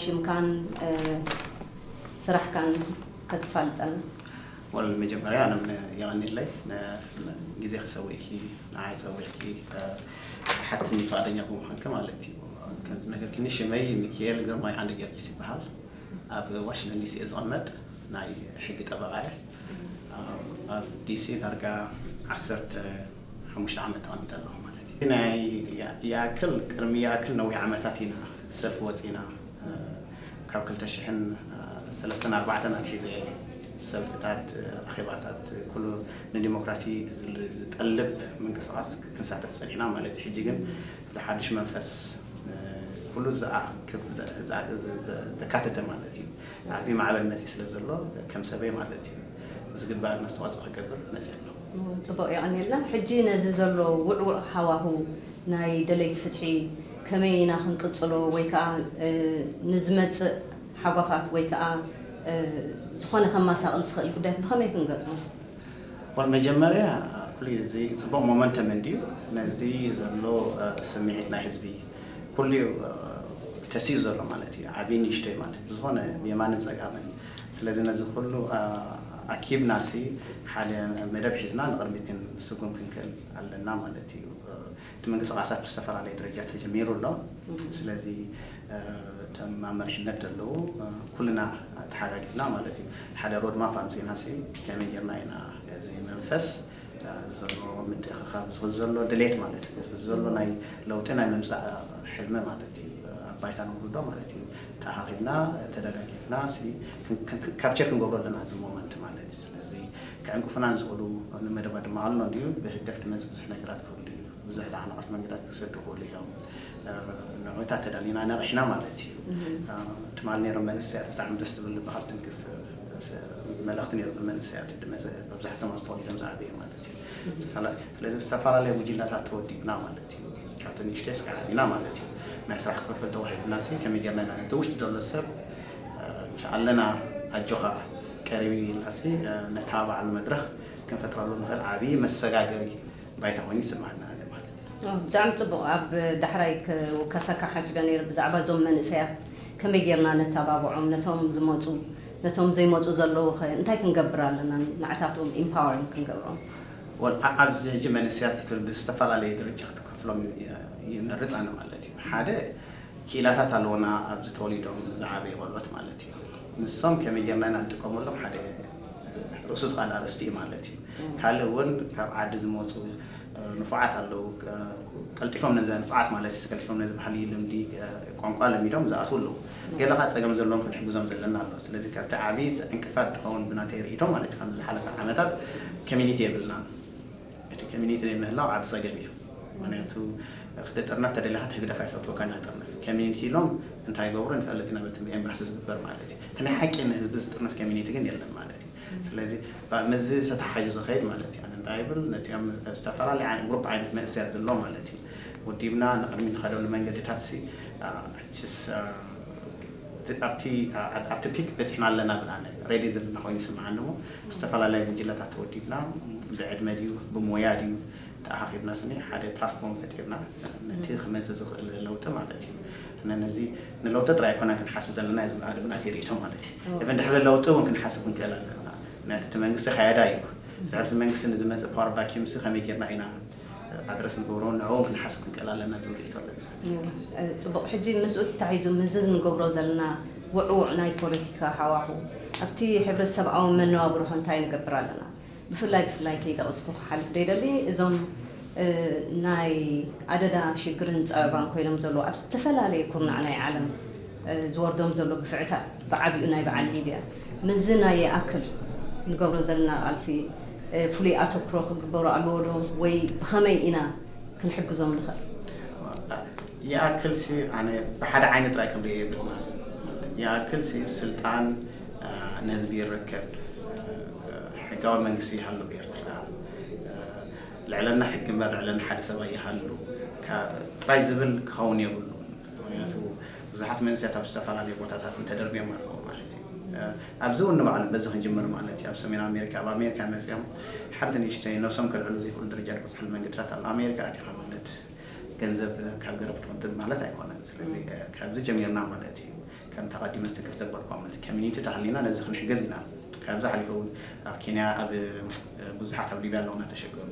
ሽምካን ስራሕካን ከተፋልጠና? ወል መጀመርያ ኣነ የቐኒለይ ግዜ ክሰዊእኪ ንዓይ ጸዊዕኪ ትሓትኒ ፍቓደኛ ብምዃንኪ ማለት እዩ። ከም ዝነገርክኒ ሽመይ ሚኪኤል ግርማይ ዓንደ ጊዮርጊስ ይበሃል። ኣብ ዋሽንግተን ዲሲ እየ ዝቐመጥ። ናይ ሕጊ ጠበቓ እየ። ኣብ ዲሲ ዳርጋ ዓሰርተ ሓሙሽተ ዓመት ተቐሚጠ ኣለኹ ማለት እዩ። ናይ ይኣክል ቅድሚ ይኣክል ነዊሕ ዓመታት ኢና ሰልፊ ወፂና ካብ ክልተ ሽሕን ሰለስተን ኣርባዕተን ኣትሒዘ ሰልፍታት ኣኼባታት ኩሉ ንዲሞክራሲ ዝጠልብ ምንቅስቃስ ክንሳተፍ ፀኒዕና ማለት እዩ። ሕጂ ግን ብሓድሽ መንፈስ ኩሉ ዘካተተ ማለት እዩ። ዓቢ ማዕበል መፂ ስለ ዘሎ ከም ሰበይ ማለት እዩ ዝግባእ መስተዋፅኦ ክገብር መፂ ኣለኹ። ፅቡቕ የቐንየልና። ሕጂ ነዚ ዘሎ ውዕውዕ ሃዋሁ ናይ ደለይቲ ፍትሒ ከመይ ኢና ክንቅፅሎ ወይ ከዓ ንዝመፅእ ሓጓፋት ወይ ከዓ ዝኾነ ከማሳቕል ዝኽእል ጉዳያት ብኸመይ ክንገጥሞ? ወል መጀመርያ ኩሉ እዚ ፅቡቕ ሞመንተም እንድዩ ነዚ ዘሎ ስምዒት ናይ ህዝቢ ኩሉ ተሲኡ ዘሎ ማለት እዩ። ዓብዪ ንእሽተይ ማለት ብዝኾነ ብየማንን ፀጋምን። ስለዚ ነዚ ኩሉ ኣኪብና ሲ ሓደ መደብ ሒዝና ንቕድሚት ክንስጉም ክንክእል ኣለና ማለት እዩ። እቲ ምንቅስቃሳት ብዝተፈላለየ ደረጃ ተጀሚሩ ኣሎ። ስለዚ እቶም ኣብ መሪሕነት ዘለዉ ኩልና ተሓጋጊዝና ማለት እዩ ሓደ ሮድማፕ ኣምፂና ሲ ከመይ ጌርና ኢና እዚ መንፈስ ዘሎ ምትእኽኻብ ዝኽእል ዘሎ ድሌት ማለት እዩ እዚ ዘሎ ናይ ለውጢ ናይ ምምፃእ ሕልሚ ማለት እዩ ኣብ ባይታ ንውርዶ ማለት እዩ ተኣኻኺብና ተደጋጊፍና ካፕቸር ክንገብሮ ኣለና እዚ ሞመንት ማለት እዩ። ስለዚ ክዕንቅፉና ዝኽእሉ ንመደባት ድማ ኣሎ እንድዩ ብህግደፍ ድመፅእ ብዙሕ ነገራት ክህሉ እዩ። ብዙሕ ዳዕናቐፍ መንገዳት ክሰዱ ክእሉ እዮም። ንዑታ ተዳሊና ነቕሕና ማለት እዩ። ትማል ነይሮም መንእሰያት ብጣዕሚ ደስ ዝብል ልብኻ ዝትንክፍ መልእኽቲ ነይሩ። መንእሰያት ድመፀ መብዛሕቶም ኣስተዋሊዶም ዝዓበየ ማለት እዩ። ስለዚ ብዝተፈላለየ ጉጅላታት ተወዲብና ማለት እዩ። ካብቲ ንእሽተይ እስከ ዓቢና ማለት እዩ። ናይ ስራሕ ክፍፍል ተዋሂብና ሲ ከመይ ጌርና ኢና ነቲ ውሽጢ ዘሎ ሰብ ኣለና ኣጆኻ ቀሪቢ ኢልና ሲ ነታ በዓል መድረኽ ክንፈጥረሉ ንኽእል ዓብዪ መሰጋገሪ ባይታ ኮይኑ ይስምዓና ኣለ ማለት እዩ። ብጣዕሚ ፅቡቕ። ኣብ ዳሕራይ ክውከሰካ ሓሲበ ነይረ ብዛዕባ እዞም መንእሰያት ከመይ ጌርና ነተባብዖም፣ ነቶም ዝመፁ ነቶም ዘይመፁ ዘለዉ ኸ እንታይ ክንገብር ኣለና ንዓታቶም ኢምፓወሪንግ ክንገብሮም? ወል ኣብዚ ሕጂ መንእሰያት ክትብል ብዝተፈላለየ ደረጃ ክትከፍሎም ይመርፅ ኣነ ማለት እዩ። ሓደ ክኢላታት ኣለውና ኣብዚ ተወሊዶም ዝዓበዩ ቆልዑት ማለት እዩ። ንሶም ከመይ ጌርና ኢና ንጥቀመሎም ሓደ ርእሱ ዝቃል ኣርእስቲ እዩ ማለት እዩ። ካልእ እውን ካብ ዓዲ ዝመፁ ንፉዓት ኣለዉ። ቀልጢፎም ነዚ ንፉዓት ማለት ቀልጢፎም ነዚ ባህሊ ልምዲ ቋንቋ ለሚዶም ዝኣትዉ ኣለዉ። ገለ ካ ፀገም ዘለዎም ክንሕግዞም ዘለና ኣሎ። ስለዚ ካብቲ ዓብዪ ዕንቅፋት ዝኸውን ብናተይ ርእይቶ ማለት እዩ ካብ ዝሓለፈ ዓመታት ኮሚኒቲ የብልናን። እቲ ኮሚኒቲ ናይ ምህላው ዓብ ፀገም እዩ። ምክንያቱ ክትጥርነፍ ተደሊኻ እቲ ህግደፍ ኣይፈትወካ ንክጥርነፍ ኮሚኒቲ ኢሎም እንታይ ይገብሩ ንፈልጥ ኢና በቲ ኤምባሲ ዝግበር ማለት እዩ። እቲ ናይ ሓቂ ንህዝቢ ዝጥርነፍ ኮሚኒቲ ግን የለን ማለት እዩ። ስለዚ ምስዚ ተተሓሒዙ ዝኸይድ ማለት እዩ። ኣነ እንታይ ይብል ነቲኦም ዝተፈላለዩ ግሩፕ ዓይነት መንእሰያት ዘሎ ማለት እዩ ወዲብና ንቕድሚ ንኸደሉ መንገድታት ሲ ኣብቲ ፒክ በፂሕና ኣለና ብላ ሬዲ ዘለና ኮይኑ ይስምዓኒ ሞ ዝተፈላለያ ጉጅለታት ተወዲብና ብዕድመ ድዩ ብሞያ ድዩ ተኣኻኺብና ስኒ ሓደ ፕላትፎርም ፈጢርና ነቲ ክመፅእ ዝኽእል ለውጢ ማለት እዩ። ነዚ ንለውጢ ጥራይ ኣይኮነን ክንሓስብ ዘለና እዩ ዝብል ኣነ ብናተይ ርእይቶ ማለት እዩ። እብን ድሕሪ ለውጢ እውን ክንሓስብ ክንክእል ኣለና። ምክንያቱ እቲ መንግስቲ ከያዳ እዩ። ድሕሪ እቲ መንግስቲ ንዝመፅእ ፓወር ቫኪዩም ሲ ከመይ ጌርና ኢና ኣድረስ ንገብሮ ንዕኡ እውን ክንሓስብ ክንክእል ኣለና ዝብል ርእይቶ ኣለና። ፅቡቕ። ሕጂ ምስኡ ተታሒዙ ምስዚ ንገብሮ ዘለና ውዕውዕ ናይ ፖለቲካ ሃዋሁ ኣብቲ ሕብረተሰብኣዊ መነባብሮ ከ እንታይ ንገብር ኣለና? ብፍላይ ብፍላይ ከይጠቐስኩ ክሓልፍ ደይደሊ እዞም ናይ ኣደዳ ሽግርን ፀበባን ኮይኖም ዘለዉ ኣብ ዝተፈላለየ ኩርናዕ ናይ ዓለም ዝወርዶም ዘሎ ግፍዕታት ብዓቢኡ ናይ በዓል ሊብያ ምስዚ ናይ ይኣክል ንገብሮ ዘለና ቃልሲ ፍሉይ ኣተኩሮ ክግበሩ ኣለዎ ዶ ወይ ብኸመይ ኢና ክንሕግዞም ንኽእል? ይኣክል ሲ ኣነ ብሓደ ዓይነት ጥራይ ክንሪኦ የብልና። ይኣክል ሲ ስልጣን ንህዝቢ ይረከብ፣ ሕጋዊ መንግስቲ ይሃሉ ብኤርትራ፣ ልዕለና ሕጊ እምበር ልዕለና ሓደ ሰብኣይ ይሃሉ ጥራይ ዝብል ክኸውን የብሉ። ምክንያቱ ብዙሓት መንእሰያት ኣብ ዝተፈላለዩ ቦታታት ተደርብዮም ኣለዉ ማለት እዩ። ኣብዚ እውን ንባዕሉ በዚ ክንጅምር ማለት እዩ ኣብ ሰሜን ኣሜሪካ ኣብ ኣሜሪካ መፅኦም ሓንቲ ንእሽተይ ነብሶም ከልዕሉ ዘይክእሉ ደረጃ ዝበፅሐሉ መንገድታት ኣሎ። ኣሜሪካ ኣቲኻ ማለት ገንዘብ ካብ ገረብ ትቕድም ማለት ኣይኮነን። ስለዚ ካብዚ ጀሚርና ማለት እዩ። ከምቲ ኣቐዲመ ዝትንክፍ ዘበልኳ ማለት ኮሚኒቲ ተሃሊና ነዚ ክንሕገዝ ኢና። ካብዚ ሓሊፈ እውን ኣብ ኬንያ ኣብ ብዙሓት ኣብ ሊብያ ኣለዉ እናተሸገሩ፣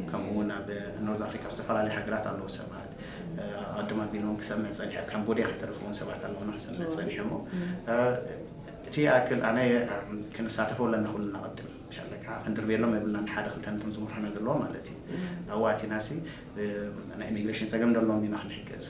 ከምኡ እውን ኣብ ኖርዝ ኣፍሪካ ዝተፈላለዩ ሃገራት ኣለዉ ሰባት። ኣቐድም ኣቢሎም ክሰምዕ ጸኒሐ፣ ኣብ ካምቦድያ ከይተረፉ እውን ሰባት ኣለዉ ንክሰምዕ ጸኒሐ እሞ እቲ ይኣክል ኣነ ክንሳተፎ ኣለና ኩልና ቅድም ሻለካ ክንድርብየሎም የብልና ንሓደ ክልተ ነቶም ዝምርሑና ዘለዎ ማለት እዩ። ኣብኡ ኣቲና ሲ ናይ ኢሚግሬሽን ጸገም ዘለዎም ኢና ክንሕገዝ፣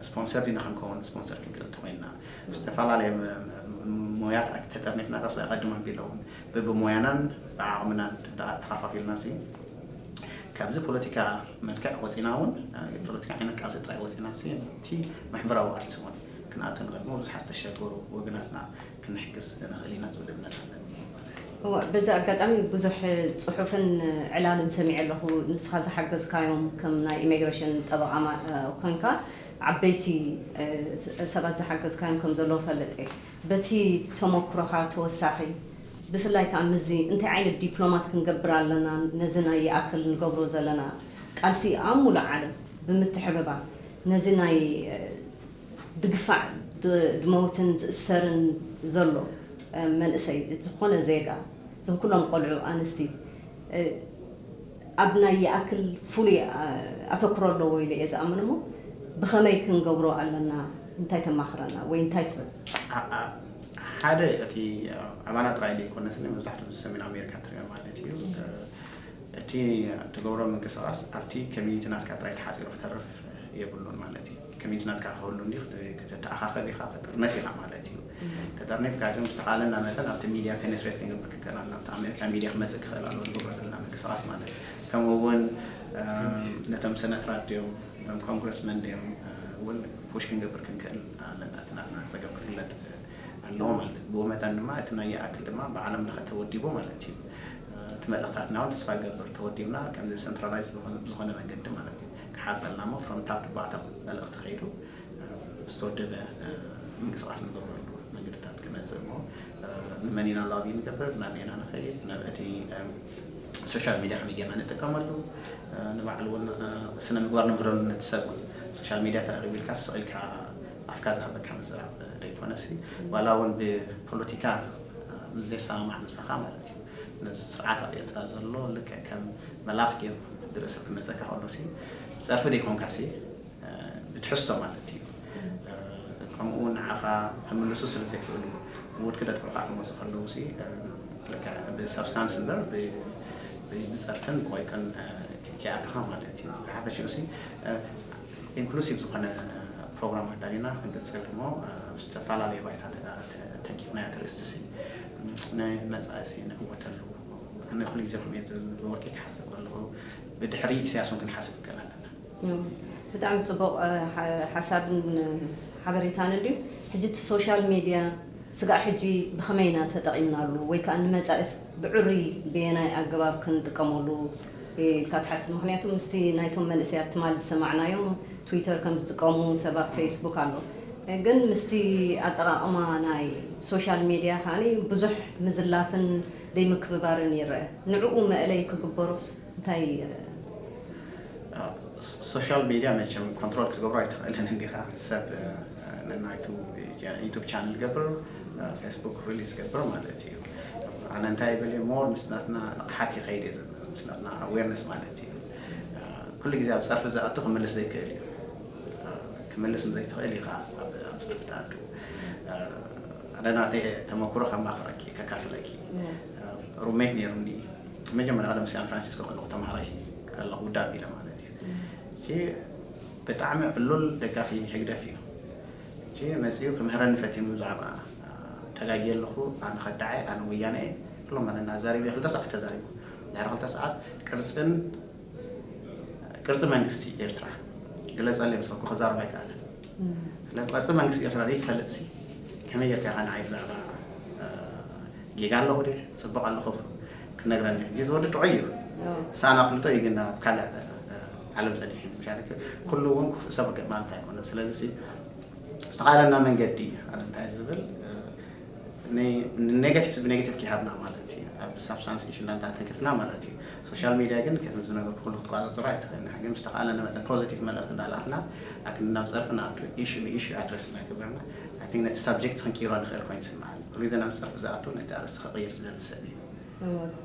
ስፖንሰር ዲና ክንከውን፣ ስፖንሰር ክንክእል እንተኮይንና ዝተፈላለየ ሞያት ተጠርኒፍና ታስ ኣቀድም ኣቢለ እውን ብብሞያናን ብዓቕምናን ተኸፋፊልና ሲ ካብዚ ፖለቲካ መልክዕ ወፂና እውን ፖለቲካ ዓይነት ቃልሲ ጥራይ ወፂና ሲ እቲ ማሕበራዊ ቃልሲ እውን ክንኣቱ ንኽእል ብዙሓት ተሸገሩ ወገናትና ክንሕግዝ ንኽእል ኢና ዝብል እምነት ኣለኒ። በዚ ኣጋጣሚ ብዙሕ ፅሑፍን ዕላልን ሰሚዐ ኣለኹ። ንስኻ ዝሓገዝካዮም ከም ናይ ኢሚግሬሽን ጠበቓ ኮይንካ ዓበይቲ ሰባት ዝሓገዝካዮም ከም ዘለዉ ፈልጥ እየ። በቲ ተመክሮኻ ተወሳኺ ብፍላይ ከዓ ምዚ እንታይ ዓይነት ዲፕሎማት ክንገብር ኣለና ነዚ ናይ ይኣክል ንገብሮ ዘለና ቃልሲ ኣብ ሙሉእ ዓለም ብምትሕብባር ነዚ ናይ ድግፋዕ ድመውትን ዝእሰርን ዘሎ መንእሰይ ዝኾነ ዜጋ እዞም ኩሎም ቆልዑ ኣንስቲ ኣብ ናይ ይኣክል ፍሉይ ኣተኩሮ ኣለዎ ኢለ እየ ዝኣምን እሞ ብኸመይ ክንገብሮ ኣለና እንታይ ተማኽረና ወይ እንታይ ትብል? ሓደ እቲ ኣባና ጥራይ ዘይኮነስ መብዛሕትኡ ሰሜን ኣሜሪካ ትሪኦ ማለት እዩ እቲ ትገብሮ ምንቅስቃስ ኣብቲ ኮሚኒቲ ናትካ ጥራይ ተሓፂሩ ክተርፍ የብሉን ማለት እዩ። ኮሚኒቲ ናትካ ክህሉ እንዲ ክትተኣኻኸብ ኢኻ ክጥርነፍ ኢኻ ማለት እዩ። ተጠርኒፍካ ግን ዝተኻለና መጠን ኣብቲ ሚድያ ፔኔትሬት ክንገብር ክንክእል ኣለና። ኣብቲ ኣሜሪካ ሚድያ ክመፅእ ክኽእል ኣለዎ ዝገብሮ ዘለና ምንቅስቃስ ማለት እዩ። ከምኡ እውን ነቶም ሰነትራት ድዮም እቶም ኮንግረስመን ድዮም እውን ፑሽ ክንገብር ክንክእል ኣለና። እቲ ናትና ፀገም ክፍለጥ ኣለዎ ማለት እዩ። ብኡ መጠን ድማ እቲ ናይ ይኣክል ድማ ብዓለም ለኸ ተወዲቡ ማለት እዩ። እቲ መልእኽታትና እውን ተስፋ ይገብር ተወዲብና ከምዚ ሰንትራላይዝ ዝኾነ መንገዲ ማለት እዩ ክሓልፈልና እሞ ፍሮም ታፕ ቱ ባተም መልእኽቲ ከይዱ ዝተወደበ ምንቅስቃስ ንገብረሉ መንገድታት ክመፅእ እሞ ንመን ኢና ሎቢ ንገብር ናብ ኢና ንኸይድ ናብ እቲ ሶሻል ሚድያ ከመይ ጌርና ንጥቀመሉ ንባዕሉ እውን ስነ ምግባር ንምህረሉ ነቲ ሰብ እውን ሶሻል ሚድያ ተረኺቡ ኢልካ ስቕ ኢልካ ኣፍካ ዝሃበካ ምዝራብ ዘይኮነሲ ዋላ እውን ብፖለቲካ ዘይሰማማዕ ምሳኻ ማለት እዩ ነዚ ስርዓት ኣብ ኤርትራ ዘሎ ልክዕ ከም መላኽ ገይሩ ድርኢ ሰብ ክመፀካ ከሎ ሲ ብፀርፊ ዘይኮንካ ሲ ብትሕዝቶ ማለት እዩ ከምኡ ንዓኻ ክምልሱ ስለ ዘይክእሉ ብውድቂ ደጥቅዑኻ ክመፁ ከለዉ ሲ ልክዕ ብሳብስታንስ እምበር ብፀርፍን ብቆይቅን ከይኣተኻ ማለት እዩ ብሓፈሽኡ ሲ ኢንክሉሲቭ ዝኾነ ፕሮግራም ኣዳሊና ክንቅፅል እሞ ኣብ ዝተፈላለዩ ባይታ ተንኪፍናዮ ትርእስቲ ሲ ንመፃኢ ሲ ንዕወተሉ ኣነ ኩሉ ግዜ ከምየ ዝብል ብወርቂ ክሓስብ ከለኹ ብድሕሪ ኢሳያስ እውን ክንሓስብ ንክእል ኣለና ብጣዕሚ ፅቡቕ ሓሳብን ሓበሬታን እንድዩ ሕጂ እቲ ሶሻል ሚድያ ስጋዕ ሕጂ ብኸመይ ኢና ተጠቒምናሉ ወይ ከዓ ንመፃኢስ ብዕሩይ ብየናይ ኣገባብ ክንጥቀመሉ ኢልካ ትሓስብ ምክንያቱ ምስቲ ናይቶም መንእሰያት ትማል ዝሰማዕናዮም ትዊተር ከም ዝጥቀሙ ሰብ ኣብ ፌስቡክ ኣሎ ግን ምስቲ ኣጠቃቕማ ናይ ሶሻል ሚድያ ከዓ ብዙሕ ምዝላፍን ዘይምክብባርን ይረአ ንዕኡ መእለይ ክግበሩስ እንታይ ሶሻል ሚድያ መቸም ኮንትሮል ክትገብሮ ኣይትኽእልን እንዲኻ ሰብ ነናይቱ ዩቱብ ቻነል ገብር ፌስቡክ ሪሊዝ ገብር ማለት እዩ ኣነ እንታይ ይብል ሞር ምስናትና ንቕሓት ይኸይድ እየ ምስናትና ኣዌርነስ ማለት እዩ ኩሉ ግዜ ኣብ ፀርፊ ዝኣቱ ክምልስ ዘይክእል እዩ ክምልስ ዘይትኽእል ኢኻ ኣብ ፀርፊ ትኣቱ ኣነ ናተይ ተመክሮ ከማኽረኪ ከካፍለኪ ሩሜት ነይሩኒ መጀመርያ ቀደም ሳን ፍራንሲስኮ ከለኹ ተምሃራይ ከለኹ ውዳብ ኢለ ማለት እዩ እቲ ብጣዕሚ ዕሉል ደጋፊ ህግደፍ እዩ እቲ መፅኡ ክምህረኒ ፈቲኑ ብዛዕባ ተጋጊየ ኣለኹ ኣነ ከዳዓይ ኣነ ወያነ እየ ኩሎም ኣነ እናዛሪበ ክልተ ሰዓት ተዛሪቡ ድሕሪ ክልተ ሰዓት ቅርፅን ቅርፂ መንግስቲ ኤርትራ ግለፀለይ ምስ በልኩ ክዛረብ ኣይከኣለን ስለዚ ቅርፂ መንግስቲ ኤርትራ ዘይትፈልጥ ሲ ከመይ ጌርካ ኢኻ ንዓይ ብዛዕባ ጌጋ ኣለኹ ድየ ፅቡቕ ኣለኹ ክነግረኒ ሕጂ እዚ ወዲ ጥዑይ እዩ ሳን ኣፍልጦ እዩ ግን ኣብ ካልእ ዓለም ፀኒሑ ምሻል ኩሉ እውን ክፉእ ሰብ ማለት ኣይኮነ ስለዚ ዝተኻለና መንገዲ ኣነ እንታይ ዝብል ኔጋቲቭ ብኔጋቲቭ ክሃብና ማለት እዩ ብሳብስታንስ ኢሹ እንዳተንከፍና ማለት እዩ። ሶሻል ሚድያ ግን ከም ዝነበርኩ ኩሉ ክትቋፃፀሮ ኣይትኽእልን። ግን ብዝተኻእለና መጠን ፖዚቲቭ መልእኽቲ እንዳላእኽና ኣክን ናብ ፀርፊ ንኣቱ ኢሹ ብኢሹ ኣድረስ እናገበርና ኣይ ቲንክ ነቲ ሳብጀክት ክንቅይሮ ንኽእል ኮይኑ ይስምዓኒ። ኩሉ ግዜ ናብ ፀርፊ ዝኣቱ ነቲ ኣርእስቲ ክቕይር ዝደሊ ሰብ እዩ።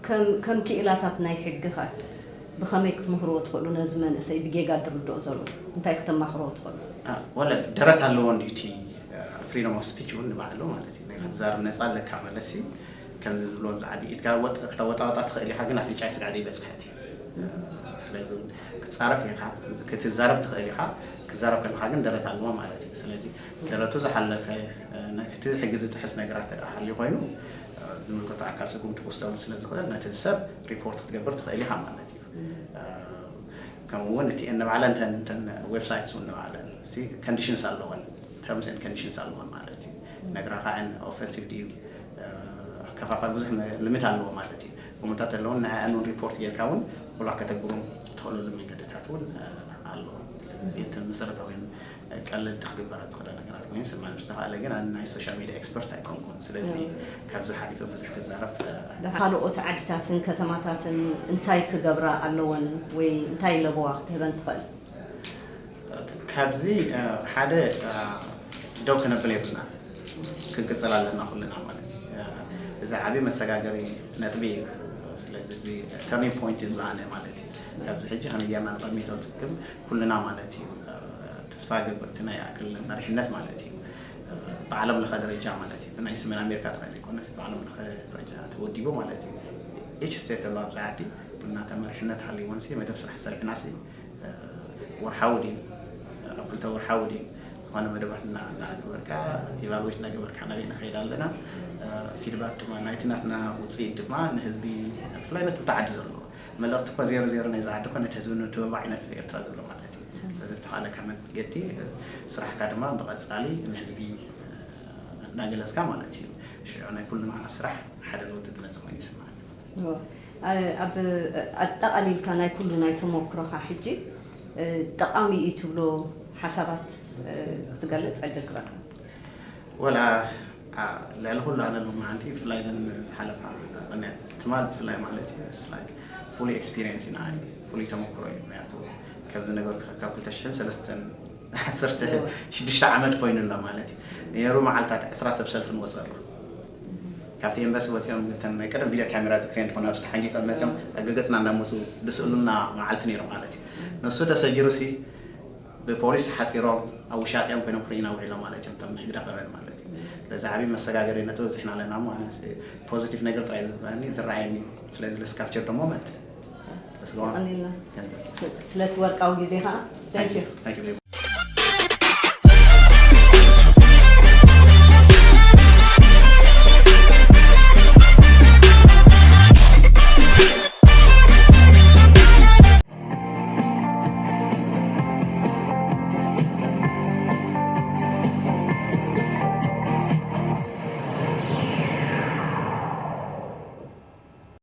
ከም ከም ክኢላታት ናይ ሕጊ ኸ ብኸመይ ክትምህርዎ ትኽእሉ ነዚ መንእሰይ ብጌጋ ዝርድኦ ዘሎ እንታይ ክተማኽርዎ ትኽእሉ? ወለ ደረት ኣለዎ እንዲ እቲ ፍሪደም ኦፍ ስፒች እውን ንባዕሉ ማለት እዩ። ናይ ክትዛረብ ነፃ ኣለካ ማለት ሲ ከምዚ ዝብሎ ኣብዚ ዓዲ ኢትካ ወጥ ከተወጣወጣ ትኽእል ኢኻ፣ ግን ኣፍንጫይ ስጋዕ ዘይበፅሐት እዩ። ስለዚ ክትፃረፍ ኢኻ፣ ክትዛረብ ትኽእል ኢኻ። ክትዛረብ ከለካ ግን ደረት ኣለዎ ማለት እዩ። ስለዚ ደረቱ ዝሓለፈ እቲ ሕጊ ዝጥሕስ ነገራት ተደኣ ሃልዩ ኮይኑ ዝምልከቶ ኣካል ስጉምቲ ክወስደሉ ስለ ዝኽእል ነቲ ሰብ ሪፖርት ክትገብር ትኽእል ኢኻ ማለት እዩ። ከምኡ እውን እቲ ንባዕለን እተን ዌብሳይትስ እውን ንባዕለን ኮንዲሽንስ ኣለወን፣ ተርምስ ኤንድ ኮንዲሽንስ ኣለወን ማለት እዩ። ነግራኻ ን ኦፌንሲቭ ድዩ ከፋፋ ብዙሕ ልምት ኣለዎ ማለት እዩ። ከምኡታት ኣለውን ንዓኣን እውን ሪፖርት ጌርካ እውን ብላ ከተግብሮም ትኽእለሉ መንገድታት እውን ኣለዎ። ስለዚ እተን መሰረታውያን ቀለልቲ ክግበራ ዝኽእላ ነገራት ኮይኑ ስማ ዝተኻእለ ግን ኣነ ናይ ሶሻል ሚድያ ኤክስፐርት ኣይኮንኩን። ስለዚ ካብዚ ሓሊፈ ብዙሕ ክዛረብ ካልኦት ዓድታትን ከተማታትን እንታይ ክገብራ ኣለወን ወይ እንታይ ለበዋ ክትህበን ትኽእል? ካብዚ ሓደ ደው ክነብል የብልና፣ ክንቅፅል ኣለና ኩልና ማለት እዩ። እዚ ዓብዪ መሰጋገሪ ነጥቢ እዩ። ስለዚ እዚ ተርኒንግ ፖይንት ይብላ ኣነ ማለት እዩ። ካብዚ ሕጂ ከመይ ጌርና ንቐድሚት ክንፅግም ኩልና ማለት እዩ። ተስፋ ገብርቲ ናይ ኣክል መሪሕነት ማለት እዩ። ብዓለም ለኸ ደረጃ ማለት እዩ። ብናይ ሰሜን ኣሜሪካ ጥራይ ዘይኮነስ ብዓለም ለኸ ደረጃ ተወዲቡ ማለት እዩ። ኢች ስቴት ዘሎ ኣብዚ ዓዲ እናተ መሪሕነት ሃልይወንሲ መደብ ስራሕ ሰሪዕናሲ ወርሓዊ ድዩ ኣብ ክልተ ወርሓዊ ድዩ ዝኾነ መደባት እናገበርካ ኢቫሉዌት እናገበርካ ናበይ ንኸይድ ኣለና። ፊድባክ ድማ ናይቲ ናትና ውፅኢት ድማ ንህዝቢ ብፍላይ ነቲ ብቲ ዓዲ ዘሎ መልእኽቲ እኮ ዜሮ ዜሮ ናይ ዝዓዲ እኮ ነቲ ህዝቢ ንምትብባዕ እዩ ነቲ ኤርትራ ዘሎ ማለት እዩ። ስለዚ ብተኻለካ መንገዲ ስራሕካ ድማ ብቐፃሊ ንህዝቢ እናገለፅካ ማለት እዩ። ሽዑ ናይ ኩልና ስራሕ ሓደ ለውጢ ዝመፀ ኮይኑ ይስማዓኒ። ኣብ ኣጠቓሊልካ ናይ ኩሉ ናይ ተመክሮኻ ሕጂ ጠቓሚ እዩ ትብሎ ሓሳባት ክትገልፅ ዕድል ክበካ። ወላ ልዕሊ ኩሉ ኣነ ሎም መዓንቲ ብፍላይ ዘን ዝሓለፋ ቅንያት ትማል ብፍላይ ማለት እዩ ላይክ ፉሊ ኤክስፒሪየንስ ኢና ፉሊ ተመክሮ እዩ። ምክንያቱ ከምዚ ነገር ካብ ክልተ ሽሕን ሰለስተን ዓሰርተ ሽዱሽተ ዓመት ኮይኑ ኣሎ ማለት እዩ። ነይሩ መዓልታት ዕስራ ሰብ ሰልፊ ንወፀ ኣሎ። ካብቲ ኤምባሲ ወፂኦም እተን ናይ ቀደም ቪድዮ ካሜራ ዝክሬን ትኾኑ ኣብዚ ተሓንጊጦም መፅኦም ኣገገፅና እንዳመፁ ዝስእሉና መዓልቲ ነይሩ ማለት እዩ። ንሱ ተሰጊሩ ሲ ብፖሊስ ሓፂሮም ኣብ ውሻጢኦም ኮይኖም ክርእዩና ውዒሎም ማለት እዮም። እቶም ህግደፍ ኣባል ማለት እዩ። ስለዚ ዓብዪ መሰጋገሪ ነጥቢ በፂሕና ኣለና እሞ ኣነ ፖዚቲቭ ነገር ጥራይ ዝብለኒ ዝረኣየኒ እዩ። ስለዚ ለስካፕቸር ደሞ መት ስለቲ ወርቃዊ ግዜኻ Thank you.